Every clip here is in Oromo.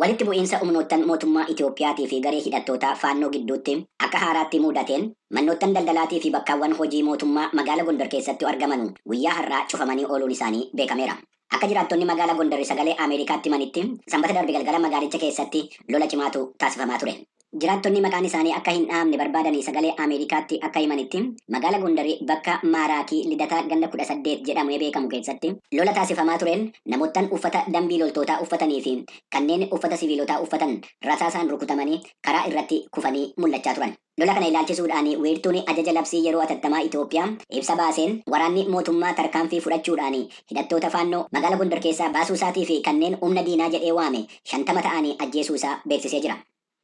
Walitti bu'iinsa humnoottan mootummaa Itiyoophiyaatii fi garee hidhattootaa Faannoo gidduutti akka haaraatti mudateen mannoottan daldalaatii fi bakkaawwan hojii mootummaa magaala Gondar keessatti argaman guyyaa har'aa cufamanii ooluun isaanii beekameera. Akka jiraattonni magaala Gondar sagalee Ameerikaatti himanitti, Sanbata darbe galgala magaalicha keessatti lola cimaatu taasifamaa ture. Jiraattonni maqaan isaanii akka hin dhahamne barbaadanii sagalee Ameerikaatti akka himanitti, magaala Gondarii bakka Maaraakii Lidataa ganda 18 jedhamee beekamu keessatti lola taasifamaa tureen namoottan uffata dambii loltootaa uffatanii fi kanneen uffata siviilotaa uffatan rasaasaan rukutamanii karaa irratti kufanii mul'achaa turan. Lola kana ilaalchisuudhaan wiirtuun ajaja labsii yeroo atattamaa Itoophiyaa ibsa baaseen, waraanni mootummaa tarkaanfii fudhachuudhaan hidhattoota Faannoo magaala Gondar keessaa baasuu isaatii fi kanneen humna diinaa jedhee waame 50 ta'anii ajjeesuu isaa beeksisee jira.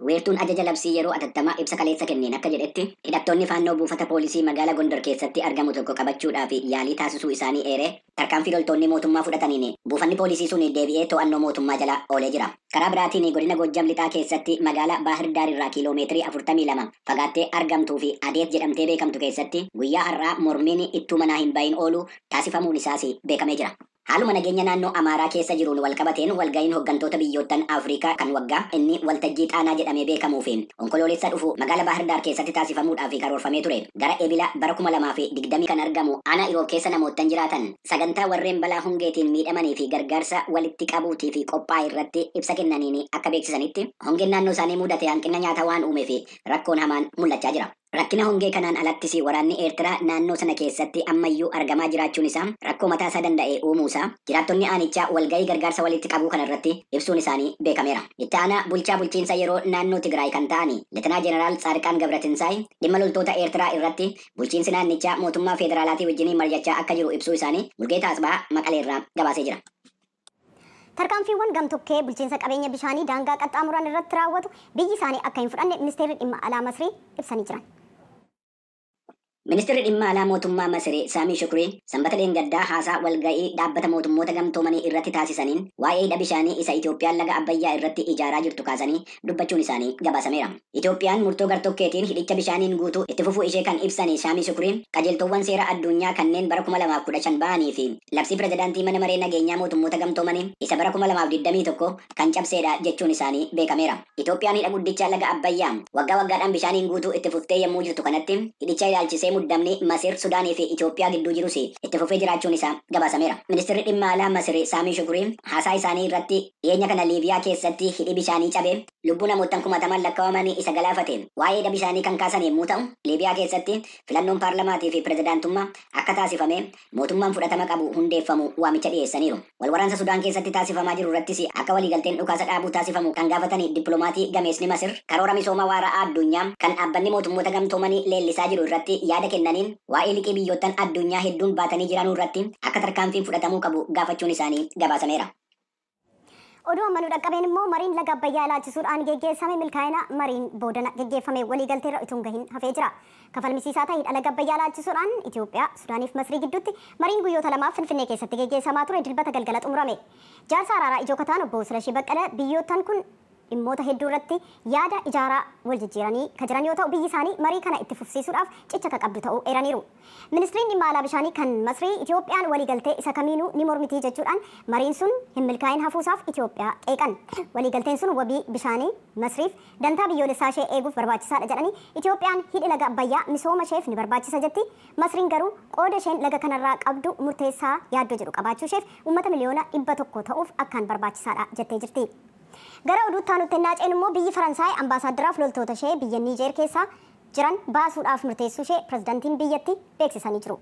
Wiirtuun ajaja labsii yeroo atattamaa ibsa kaleessa kenneen akka jedhetti, hidhattoonni Faannoo buufata poolisii magaala Gondar keessatti argamu tokko qabachuudhaaf yaalii taasisuu isaanii eeree, tarkaanfii loltoonni mootummaa fudhataniin buufanni poolisii sun deebi'ee to'annoo mootummaa jala oolee jira. Karaa biraatiin godina Gojjam Lixaa keessatti magaalaa Baahir Daar irraa kiiloomeetirii 42 fagaattee argamtuu fi Adeet jedhamtee beekamtu keessatti guyyaa har'aa mormiin ittuu manaa hin bahin oolu taasifamuun isaas beekamee jira. Haaluma nageenya naannoo Amaaraa keessa jiruun walqabateen walga'iin hooggantoota biyyoottan Afrikaa kan waggaa inni waltajjii Xaanaa jedhamee beekamuu fi Onkoloolessa dhufu magaala Baahir Daar keessatti taasifamuudhaaf karoorfamee ture gara Ebila bara 2020 kan argamu aanaa Iroob keessa namoottan jiraatan sagantaa warreen balaa hongeetiin miidhamanii fi gargaarsa walitti qabuutii fi qophaa'e irratti ibsa kennaniin akka beeksisanitti, hongeen naannoo isaanii mudate hanqina nyaataa waan uumee fi rakkoon hamaan mul'achaa jira. Rakkina hongee kanaan alattis waraanni Eertiraa naannoo sana keessatti ammayyuu argamaa jiraachuun isaa rakkoo mataa isaa danda'e uumuusaa jiraattonni aanichaa walgahii gargaarsa walitti qabuu kanarratti ibsuun isaanii beekameera. Itti aanaa bulchaa bulchiinsa yeroo naannoo Tigraay kan ta'an Leetinaa Jeneraal Tsaadiqaan Gabratinsaay dhimma loltoota Eertiraa irratti bulchiinsi naannichaa mootummaa federaalaatii wajjiniin mari'achaa akka jiru ibsuu isaanii Mulgeetaa Asbaa Maqaleerraa gabaasee jira. Tarkaanfiiwwan gamtokkee bulchiinsa qabeenya bishaanii daangaa qaxxaamuran irratti raawwatu biyyi isaanii akka hin fudhanne ministeerri dhimma alaa Masrii ibsanii jiran. Ministeerri dhimma alaa mootummaa Masirii Saamii Shukrii Sanbata dheengaddaa haasaa walga'ii dhaabbata mootummoota gamtoomanii irratti taasisaniin waa'ee hidha bishaanii isa Itoophiyaan laga Abbayyaa irratti ijaaraa jirtu kaasanii dubbachuun isaanii gabaasameera. Itoophiyaan murtoo gartokkeetiin hidhicha bishaaniin guutuu itti fufuu ishee kan ibsanii Saamii Shukrii, qajeeltowwan seera addunyaa kanneen bara 2015 ba'anii fi labsii pirezidaantii mana maree nageenyaa mootummoota gamtoomanii isa bara 2021 kan cabseedha jechuun isaanii beekameera. Itoophiyaan hidha guddicha laga Abbayyaa waggaa waggaadhaan bishaaniin guutuu itti fuftee yommuu jirtu kanatti, hidhicha ilaalchisee muddamni Masir, Sudaanii fi Itoophiyaa gidduu jirus itti fufee jiraachuun isaa gabaasameera. Ministeerri dhimma alaa Masir Saamii Shukrii haasaa isaanii irratti dhiyeenya kana Liibiyaa keessatti hidhi bishaanii cabe lubbuu namoottan kumataman lakkaawamanii isa galaafate waa'ee hidha bishaanii kan kaasan yommuu ta'u, Liibiyaa keessatti filannoon paarlamaatii fi pirezidaantummaa akka taasifame mootummaan fudhatama qabu hundeeffamu waamicha dhiyeessaniiru. Walwaraansa Sudaan keessatti taasifamaa jiru irrattis akka waliigalteen dhukaasa dhaabuu taasifamu kan gaafatanii dippiloomaatii gameessni Masir, karoora misooma waaraa addunyaa kan dhaabbanni mootummoota gamtoomanii leellisaa jiru irratti yaada kennaniin waa'ee liqii biyyoottan addunyaa hedduun baatanii jiranuu irratti akka tarkaanfiin fudhatamuu qabu gaafachuun isaanii gabaasameera. Oduu amma nu dhaqqabeen immoo mariin laga Abbayyaa ilaalchisuudhaan geggeessame milkaa'ina mariin boodana geggeeffame waliigalteerra utuu hin gahin hafee jira. Kafalmisiisaa ta'e hidha laga Abbayyaa ilaalchisuudhaan Itoophiyaa, Sudaaniif Masrii gidduutti mariin guyyoota lamaaf Finfinnee keessatti geggeessamaa ture Dilbata galgala xumurame. Jaarsa araaraa ijoo kataan obbo Silashii Baqqala biyyoottan kun dhimmoota hedduu irratti yaada ijaaraa wal jijjiiranii kan jiran yoo ta'u, biyyi isaanii marii kana itti fufsiisuudhaaf cicha kan qabdu ta'uu eeraniiru. Ministiriin dhimma alaa bishaanii kan Masrii Itoophiyaan waliigaltee isa kamiinuu ni mormitii jechuudhaan mariin sun hin milkaa'in hafuusaaf Itoophiyaa qeeqan. Waliigalteen sun wabii bishaanii Masriif dantaa biyyoolessaa ishee eeguuf barbaachisaadha jedhanii, Itoophiyaan hidhi laga Abbayyaa misooma isheef ni barbaachisa jetti. Masriin garuu qooda isheen laga kanarraa qabdu murteessaa yaaddoo jedhu qabaachuu isheef uummata miliyoona 100 ta'uuf akkaan barbaachisaadha jettee jirti. Gara oduutti aanutti ennaa ceenu immoo, biyyi Faransaay ambaasaaddaraaf loltoota ishee biyya Niijeer keessa jiran baasuudhaaf murteessuu ishee pirezidaantiin biyyattii beeksisanii jiru.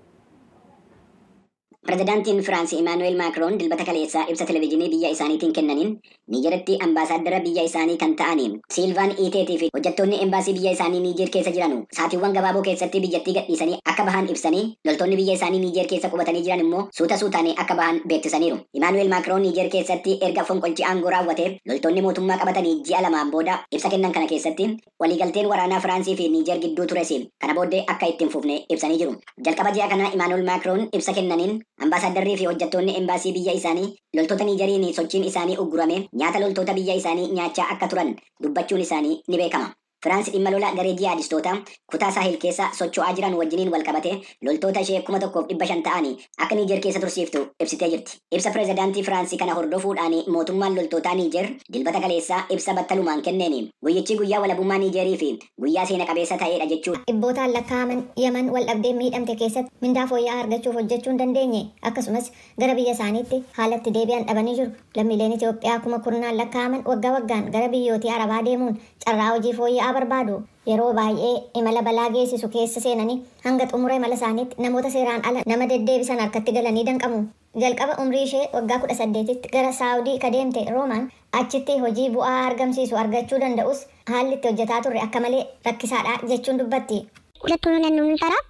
Pirezidaantiin Firaansi Imaanu'eel Maakroon Dilbata kaleessaa ibsa televezyiinii biyya isaaniitiin kennaniin Niijeritti ambaasaaddara biyya isaanii kan ta'aniin Siilvaan Iiteetii fi hojjettoonni embaasii biyya isaanii Niijer keessa jiranu saatiiwwan gabaaboo keessatti biyyattii gadhiisanii akka bahan ibsanii, loltoonni biyya isaanii Niijer keessa qubatanii jiran immoo suuta suutaan akka bahan beeksisaniiru. Imaanu'eel Maakroon Niijer keessatti erga fonqolchi aangoo raawwatee loltoonni mootummaa qabatanii ji'a 2n booda ibsa kennan kana keessatti waliigalteen waraanaa Firaansii fi Niijer gidduu tures kana booddee akka itti hin fufne ibsanii jiru. Jalqaba ji'a kana Imaanu'eel Maakroon ibsa kennaniin ambaasaadarrii fi hojjettoonni embaasii biyya isaanii loltoota Niijeriin sochiin isaanii uggurame nyaata loltoota biyya isaanii nyaachaa akka turan dubbachuun isaanii ni beekama. Firaansi dhimma lola garee jihaadistootaa kutaa Saahil keessa socho'aa jiran wajjiniin wal qabate loltoota ishee 1500 ta'anii akka Niijer keessa tursiiftu ibsitee jirti. Ibsa pireezidaantii Firaansii kana hordofuudhaan mootummaan loltootaa Niijer dilbata kaleessaa ibsa battalumaan kenneeni. Guyyichi guyyaa walabummaa Niijerii fi guyyaa seena qabeessa ta'edha jechuudha. Dhibbootaan lakkaa'aman Yemen wal dhabdee miidhamte keessatti mindaa fooyya'aa argachuuf hojjechuu hin dandeenye akkasumas gara biyya isaaniitti haalatti deebi'an dhabanii jiru. Lammiileen Itoophiyaa kuma kurnaan lakkaa'aman waggaa waggaan gara biyyootii Arabaa deemuun carraa hojii fooyya'aa barbaadu. Yeroo baay'ee imala balaa geessisu keessa seenanii hanga xumura imala isaaniitti namoota seeraan ala nama deddeebisan harkatti galanii danqamu. Jalqaba umrii ishee waggaa 18tti gara Saawudii ka deemte Roomaan achitti hojii bu'aa argamsiisu argachuu danda'us haalli itti hojjetaa turre akka malee rakkisaadha jechuun dubbatti. ሁለት ሆነን ነው የምንሰራው።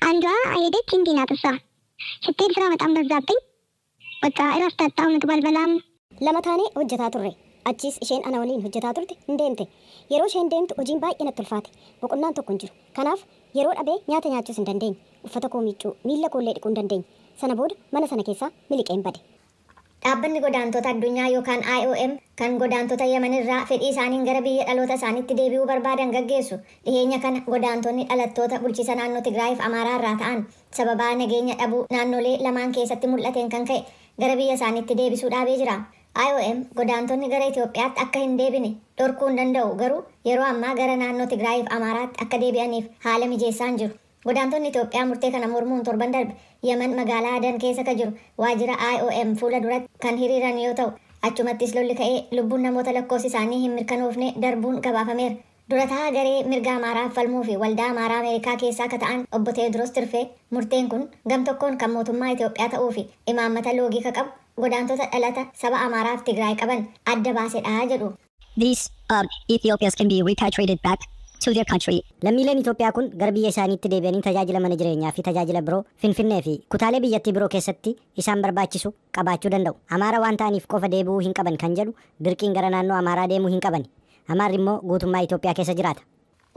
አንዷ ሄደች፣ እንዲህ ናት እሷ። ስትሄድ ስራ በጣም በዛብኝ። በቃ እረፍት አጣሁ፣ ምግብ አልበላም። Lama taanee hojjetaa turre. Achiis isheen ana waliin hojjetaa turte hin deemte. Yeroo isheen deemtu hojiin baay'ee natti ulfaate. Boqonnaan tokko hin jiru. Kanaaf yeroo dhabee nyaata nyaachuus hin dandeenye. Uffata koo miiccuu, miilla koollee dhiquu hin dandeenye. Sana booda mana sana keessaa miliqeen bade. Dhaabbanni godaantota addunyaa yookaan IOM kan godaantota Yemen irraa fedhii isaaniin gara biyya dhaloota isaaniitti deebi'uu barbaadan gaggeessu dhiyeenya kana godaantonni dhalattoota bulchiisa naannoo Tigraayiif Amaaraa irraa ta'an sababaa nageenya dhabuu naannolee lamaan keessatti mul'ateen kan ka'e gara biyya isaaniitti deebisuu dhaabee jira. IOM godaantonni gara Itoophiyaatti akka hin deebine dhorkuu hin danda'u garuu yeroo ammaa gara naannoo Tigraayiif Amaaraatti akka deebi'aniif haala mijeessaa hin jiru. Godaantonni Itoophiyaa murtee kana mormuun torban darbe Yemen magaalaa Adan keessa ka jiru waajjira IOM fuula duratti kan hiriiran yoo ta'u achumattis lolli ka'ee lubbuun namoota lakkoofsi isaanii hin mirkanoofne darbuun gabaafameera. Durataa garee mirga Amaaraa falmuu fi waldaa Amaaraa Ameerikaa keessaa akka ta'an obbo Teediroos Tirfee murteen kun gamtokkoon kan mootummaa Itoophiyaa ta'uu fi imaammata loogii ka qabu godaantota dhalata saba Amaaraa fi Tigraay qaban adda baasedha jedhu. These Ethiopians can be repatriated back to their country. Lammiileen Itoophiyaa kun gara biyya isaaniitti deebi'anii tajaajila mana jireenyaa fi tajaajila biroo Finfinnee fi kutaalee biyyattii biroo keessatti isaan barbaachisu qabaachuu danda'u. Amaara waan ta'aniif qofa deebi'uu hin qaban kan jedhu dirqiin gara naannoo Amaaraa deemuu hin qaban. Amaarri immoo guutummaa Itoophiyaa keessa jiraata.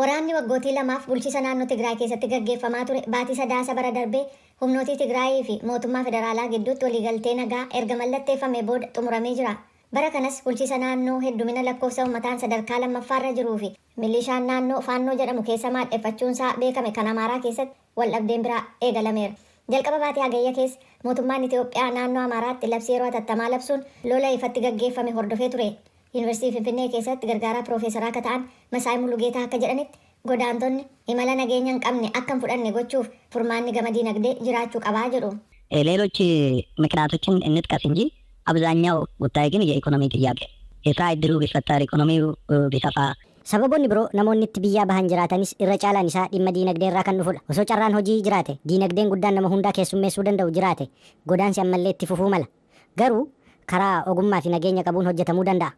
Waraanni waggootii lamaaf bulchiisa naannoo Tigraay keessatti gaggeeffamaa ture baatii sadaasa bara darbee humnootii Tigraayii fi mootummaa federaalaa gidduutti waliigaltee nagaa erga mallatteeffamee booda xumuramee jira. Bara kanas bulchiisa naannoo heddumina lakkoofsa uummataan sadarkaa lammaffaarra jiruu fi milishaan naannoo Faannoo jedhamu keessa maadheffachuunsaa beekame kan Amaaraa keessatti wal dhabdeen biraa eegalameera. Jalqaba baatii Hagayya keessa mootummaan Itoophiyaa naannoo Amaaraatti labsii yeroo hatattamaa labsuun lola ifatti gaggeeffame hordofee ture. Yuunivarsiitii Finfinnee keessatti gargaaraa piroofeesaraa akka ta'an Masaay Mulugeetaa akka jedhanitti godaantonni imala nageenya hin qabne akka hin fudhanne gochuuf furmaanni gama diinagdee jiraachuu qabaa jedhu. ሌሎች ምክንያቶችን እንጥቀስ እንጂ አብዛኛው ጉዳይ ግን የኢኮኖሚ ጥያቄ የስራ እድሉ ቢፈጠር ኢኮኖሚው ቢሰፋ Sababoonni biroo namoonni itti biyyaa bahan jiraatanis irra caalaan isaa dhimma diinagdee irraa kan dhufudha. Osoo carraan hojii jiraate diinagdeen guddaan nama hundaa keessummeessuu danda'u jiraate godaansi ammallee itti fufuu mala. Garuu karaa ogummaa fi nageenya qabuun hojjetamuu danda'a.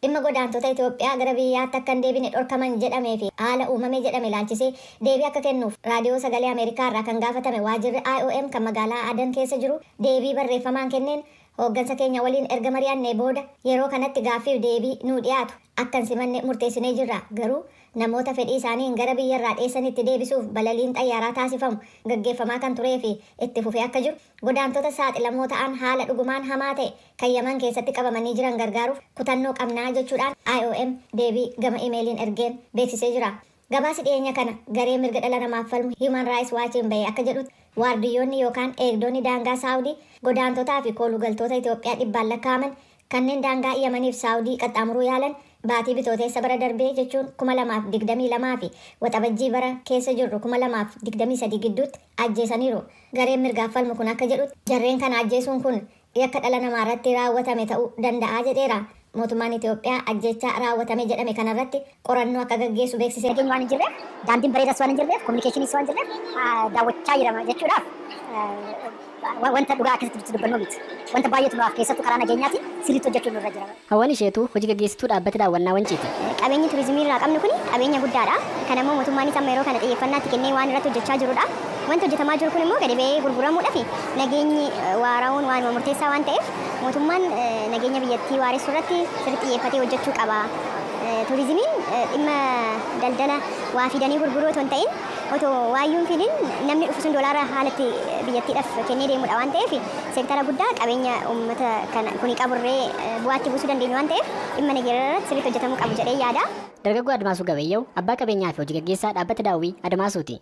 Dhimma godaantota Itoophiyaa gara biyyaatti akka hin deebine dhorkaman jedhamee fi haala uumame jedhame ilaalchisee deebii akka kennuuf raadiyoo sagalee Ameerikaa irraa kan gaafatame waajjirri IOM kan magaalaa Adan keessa jiru deebii barreeffamaan kenneen hooggansa keenya waliin erga mari'annee booda yeroo kanatti gaaffiif deebii nuu dhiyaatu akka hin simanne murteessinee jirra. Garuu namoota fedhii isaaniin gara biyya irraa dheessanitti deebisuuf balaliin xayyaaraa taasifamu gaggeeffamaa kan turee fi itti fufee akka jiru godaantota saaxilamoo ta'an haala dhugumaan hamaa ta'e kan Yaman keessatti qabamanii jiran gargaaruuf kutannoo qabnaa jechuudhaan IOM deebii gama imeeliin ergeen beeksisee jira. Gabaasi dhiyeenya kana garee mirga dhala namaaf falmu Human Rights Watchiin bahe akka jedhutti waardiyyoonni yookaan eegdonni daangaa Saawudii godaantotaa fi koolugaltoota Itoophiyaa dhibbaan lakkaa'aman kanneen daangaa Yamaniif Saawudii qaxxaamuruu yaalan baatii bitooteessa bara darbee jechuun 2022 fi waxabajjii bara keessa jirru 2023 gidduutti ajjeesaniiru. Gareen mirgaaf falmu kun akka jedhutti jarreen kana ajjeesuun kun yakka dhala namaa irratti raawwatame ta'uu danda'a jedheera. Mootummaan Itoophiyaa ajjechaa raawwatame jedhame kanarratti qorannoo akka gaggeessu beeksisee. Nageenyi waan hin jirreef, daandiin bareedaas waan hin jirreef, kominikeeshiniis waan hin jirreef daawwachaa jirama jechuudhaaf wanta dhugaa akkasitti dubbannu miti. Wanta baay'eetu nuuf keessattuu karaa nageenyaatiin sirriitti hojjechuun nurra jira. Hawwan isheetu hojii gaggeessituu dhaabbata daawwannaa Wanciiti. Qabeenyi turizimii irraa qabnu kun qabeenya guddaadha. Kana immoo mootummaanis amma yeroo kana xiyyeeffannaatti kennee waan irratti hojjechaa jirudha. Wanti hojjetamaa jiru kun immoo gadi ba'ee gurguramuudhaaf nageenyi waaraa'uun waan murteessaa waan ta'eef mootummaan nageenya biyyattii waaressuu irratti sirriitti xiyyeeffatee hojjechuu qaba. Turizimiin dhimma daldala waa fidanii gurguruu otoo hin ta'in otoo waayyuun fidin namni dhufu sun doolaara haalatti biyyattiidhaaf kennee deemudha waan ta'eef Seektara guddaa qabeenya uummata kana kuni qaburree bu'aatti buusuu dandeenyu waan ta'eef dhimma nageenya irratti sirriitti hojjetamuu qabu jedhee yaada. Dargaggoo Admaasuu Gabayyaw abbaa qabeenyaa fi hojii gaggeessaa dhaabbata daawwii Admaasuuti.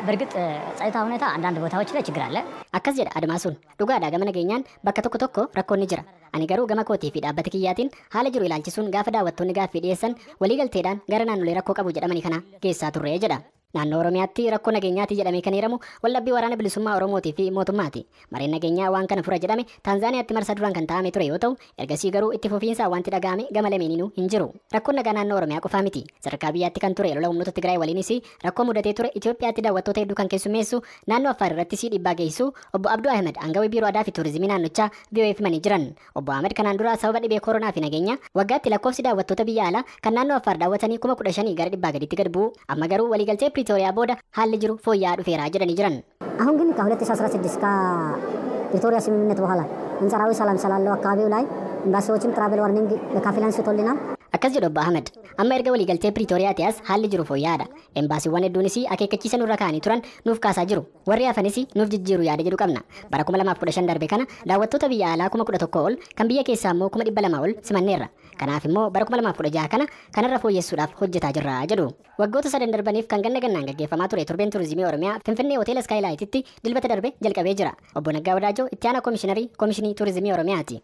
በእርግጥ ጸጥታ ሁኔታ አንዳንድ ቦታዎች ላይ ችግር አለ። Akkas jedha Admaasuun, dhugaadha gama nageenyaan bakka tokko tokko rakkoon ni jira. Ani garuu gama kootii fi dhaabbata kiyyaatiin haala jiru ilaalchisuun gaafa daawwattoonni gaaffii dhiyeessan waliigalteedhaan gara naannolee rakkoo qabu jedhamanii kana geessaa turre jedha. Naannoo Oromiyaatti rakkoo nageenyaati jedhamee kan hiiramu waldhabbii waraana bilisummaa Oromootii fi mootummaati. Mareen nageenyaa waan kana fura jedhame Taanzaaniyaatti marsaa duraan kan taa'ame ture yoo ta'u, ergasii garuu itti fufiinsaa wanti dhaga'ame gama lameeninuu hin jiru. Rakkoon nagaa naannoo Oromiyaa qofaa miti. Sadarkaa biyyaatti kan ture lola humnoota Tigraay waliinis rakkoo mudatee ture Itoophiyaatti daawwattoota hedduu kan keessummeessu naannoo Affaar irrattis dhiibbaa geessisu obbo Abduu Ahmed aangawi biiroo aadaa fi tuurizimii naannichaa VOA'f himanii jiran. Obbo Ahmed kanaan dura sababa dhibee koronaa fi nageenya waggaatti lakkoofsi daawwattoota biyya alaa kan naannoo Affaar daawwatanii 15,000 gara 100 gaditti gad bu'u. Amma garuu waliigaltee Pretoria booda haalli jiru fooyya'aa dhufeera jedhanii jiran. አሁን ግን ከ2016 ከፕሪቶሪያ ስምምነት በኋላ አንጻራዊ ሰላም ስላለው አካባቢው ላይ ኤምባሲዎችም ትራቨል ዋርኒንግ በከፊል አንስቶልናል። Akkas jedhu obbo Ahmed, amma erga waliigaltee Piriitooriyaati as haalli jiru fooyya'aadha. Embaasiiwwan hedduunis akeekkachiisa nurra kaa'anii turan nuuf kaasaa jiru. Warri hafanis nuuf jijjiiru yaada jedhu qabna. Bara 2015 darbe kana daawwattoota biyya alaa 11,000 ol kan biyya keessaa immoo 200,000 ol simanneerra. Kanaaf immoo bara 2016 kana kanarra fooyyessuudhaaf hojjetaa jirra jedhu. Waggoota sadan darbaniif kan ganna gannaan gaggeeffamaa ture torbeen turizimii Oromiyaa Finfinnee Hoteela Skylight'itti dilbata darbe jalqabee jira. Obbo Naggaa Wadaajoo itti aanaa koomishiinarii Koomishinii Turizimii Oromiyaati.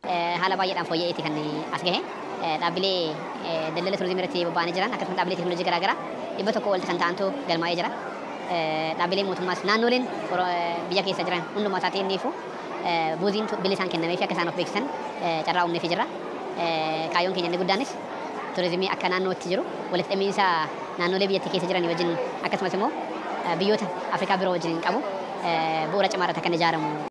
Haala baay'eedhaan fooyya'eeti kan as gahe. Dhaabbilee daldala turizimii irratti bobba'anii jiran akkasumas dhaabbilee teekinooloojii garaagaraa 100 olitti kan ta'antu galmaa'ee jira. Dhaabbileen mootummaas naannoleen biyya keessa jiran hundumaa isaatii inni ifu buuziin bilisaan kennamee fi akka isaan of beeksisan carraa uumneefii jira. Kaayyoon keenya inni guddaanis turizimii akka naannootti jiru walitti hidhamiinsa naannolee biyyattii keessa jiran wajjin akkasumas immoo biyyoota Afrikaa biroo wajjin qabu bu'uura cimaa irratti akka inni ijaaramu.